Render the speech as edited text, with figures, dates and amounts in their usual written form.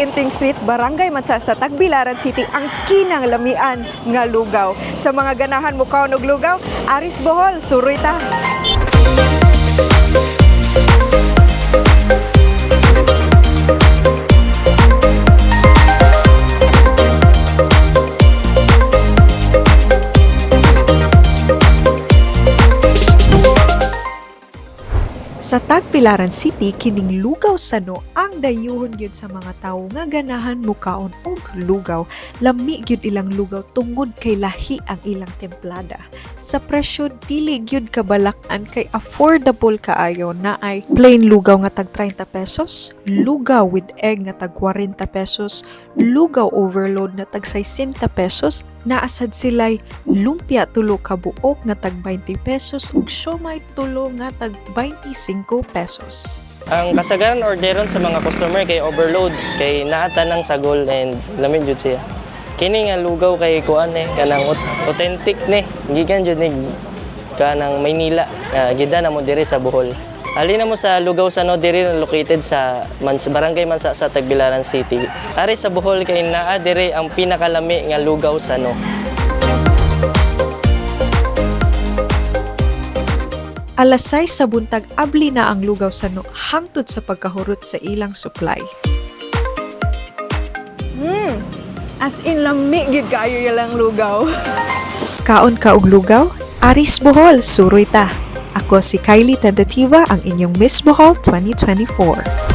Inting Street, Barangay Mansasa, Tagbilaran City ang kinang lamian nga lugaw. Sa mga ganahan mo kaon og lugaw, Aris Bohol, suroy ta. Sa Tagbilaran City, kining lugaw sano ang dayuhon gyud sa mga tawo nga ganahan mukaon og lugaw. Lami gyud ilang lugaw tungod kay lahi ang ilang templada. Sa presyo, dili gyud kabalak-an kay affordable kaayo. Naay plain lugaw nga tag 30 pesos, lugaw with egg nga tag 40 pesos, lugaw overload na tag 60 pesos, naa sad sila'y lumpia tulo ka buok nga tag 20 pesos ug siomay tulo nga tag 25 pesos. Ang kasagaran orderon sa mga customer kay overload kay naata ng sagol and lami jud siya. Kini nga lugaw kay kuan eh kanang authentic ni gikan jud ni kanang Maynila, gida na mo diri sa Bohol. Ali na mo sa Lugaw Sano diri na located sa Barangay Mansa sa Tagbilaran City. Ari sa Bohol kay naa diri ang pinakalami nga lugaw sano. Alas 6 sa buntag, abli na ang lugaw sano hangtod sa pagkahurot sa ilang supply. As in, lami gid kaayo ilang lugaw. Kaon ka og lugaw? Aris Bohol, suroy ta. Ako si Kylie Tentativa, ang inyong Miss Bohol 2024.